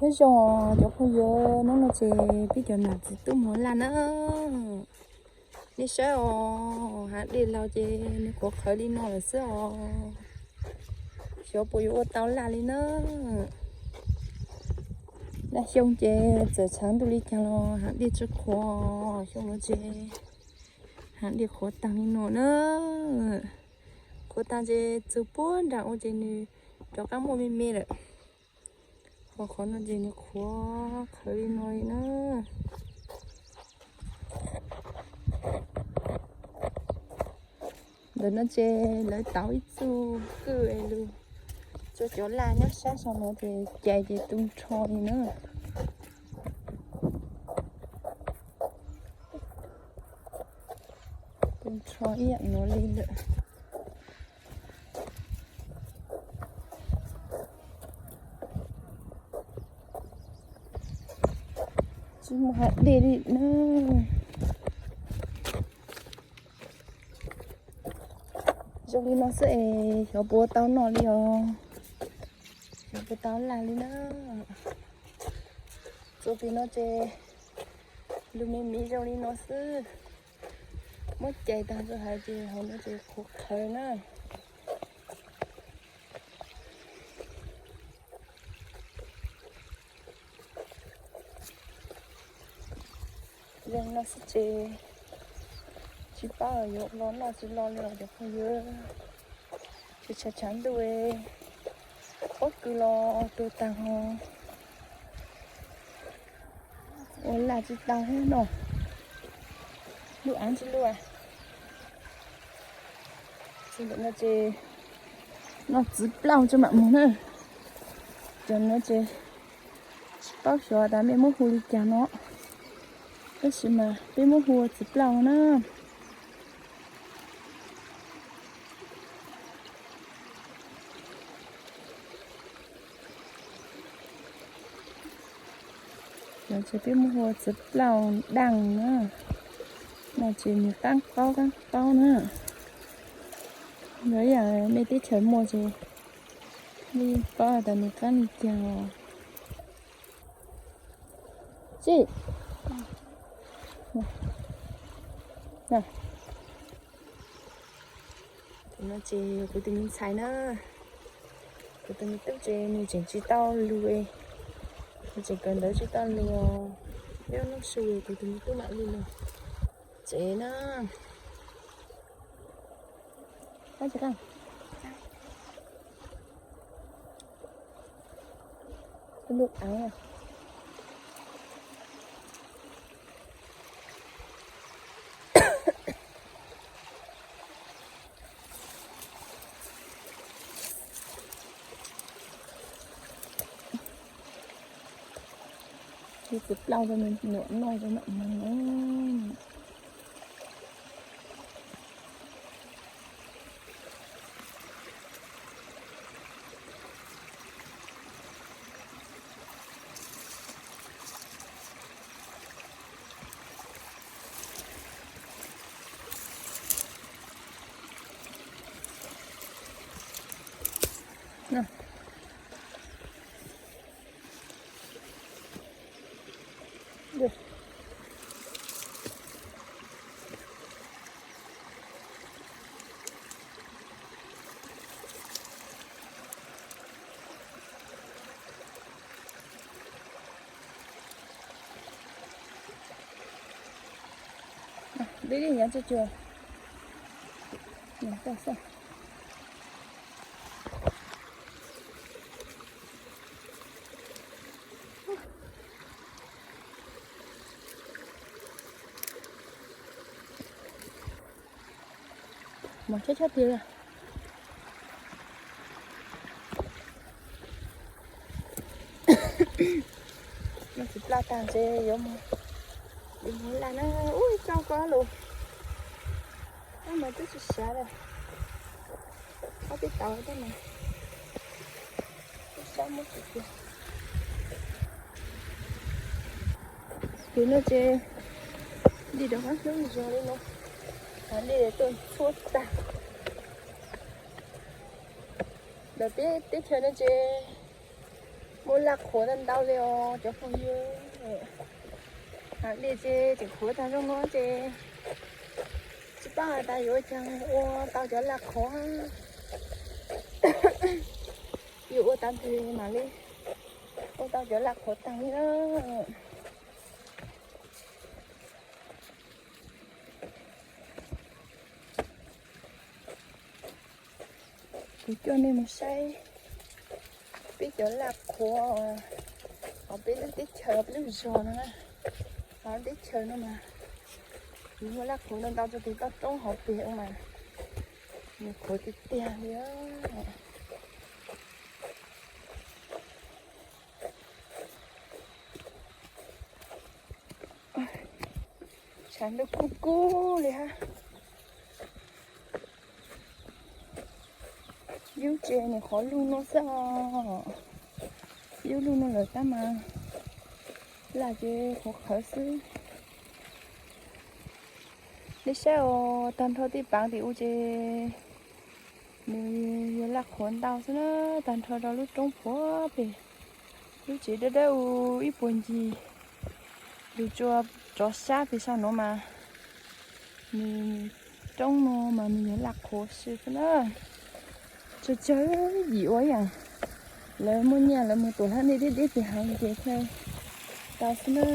Nyob zoo cov phooj ywg, hnub no ces peb cov nam txiv tub mus laj na. Nej saib os, hav dej laus ces nws qhuav qhawv li no lawm xwb os. Xyov puas yuav ua tau laj li na. Laj xyoo ces txawm tshav ntuj li cas los hav dej tsis qhuav, xyoo no ces hav dej qhuav tag li no na. Qhuav tag ces txug puag nram ua ces nws rov qab muaj me me lawm. Ho qhov no ces nws qhuav qhawv li no li na. Ntawm no ces lawv tau ib txuj kwj es lug rua cov laj nyob sab saum no ces cais ces tu nrho li na. Tu nrho ib yam nuav li lawm. Tsis muaj hav dej li na. Zoo li no xwb es xyov puas tau noj li os. Xyov puas tau laj li na. Txuas tim no ces lug me me zoo li no xwb. Muab cais tag rua hauv ces hauv no ces qhuav qhawv na. Zoo no xwb ces tsis paub yuav los noj tsis los li os cov phooj ywg. Ces tshav tshav ntuj, pob kws los tuag tag ho ua laj tsis tau thiab no. Lub aav tsis lub. Txij ntawm no ces noj txiv plaub tso mam mus na. Cov no ces tsis paub xyov tas mej muab hu li cas no, tab sis mas peb muab hu ua txiv plaub na. Cov ces peb muab hu ua txiv plaub daaj na. No ces nws qaab qaub qaab qaub na. Yog ib yaam mej teb chaws muaj ces mej yeej paub tas nws qaab li cas os. Tsis, no ces kuv tus me ntxhais na, kuv tus me tub ces nws tseem tsis tau lug, nws tseem kawm ntawv tsis tau lug. Peb ua nuj su kuv tus me tub mam li lug tsev na. Txiv plaub rau me nyuam noj rau mam mus. Dib dib nyob tsuj tsuag. Mov chob chob tiag. Noj txiv plaub tag ces yuav mus laj na. Ub, ib tsob ko lus, tab mas twb tsis sab li. Ob peb tauv tab mas twb sab muab tsis tiag. Ces no ces dej rov qab hlub zog li no, hav dej tuaj txhua tag. Ntawm peb teb chaws no ces Muaj laj qhuav ntau ntau li os cov phooj ywg. Hav dej ces tseem qhuav tag zoo no ces tsis paub has tas yuav ua cas ua tau cov laj qhuav. Yuav ua tag nrho mam li ua tau cov laj qhuav tag li na. Kuv coj nej mus saib peb cov laj qhuav hauv peb lub teb chaws, peb lub zos no na. Hauv teb chaws no mas nws muaj laj qhuav ntau ntau rau tus toj roob hauv pes mas nws qhuav tiag tiag li. Tshav ntuj kub kub li hab. Yub tsev nws qhuav lug no xwb os. Yub lug no lawm tab mas laj ces qhuav qhawv xwb. Nej saib os, tag nrho tej paav tim u ces nws yog laj qhuav ntau xwb na, tag nrho rau lub roob puag pem. Lub tsev dawb dawb u ib puag ncig, lug tsua rov sab pem sab nuav mas nws roob no mas nws yog laj qhuav xwb na. Tsawg tsawg yim ua ib yaam, lawv muaj nyiaj lawv mus tuam hlab dej deb deb pem hav ces kawg tau xwb na.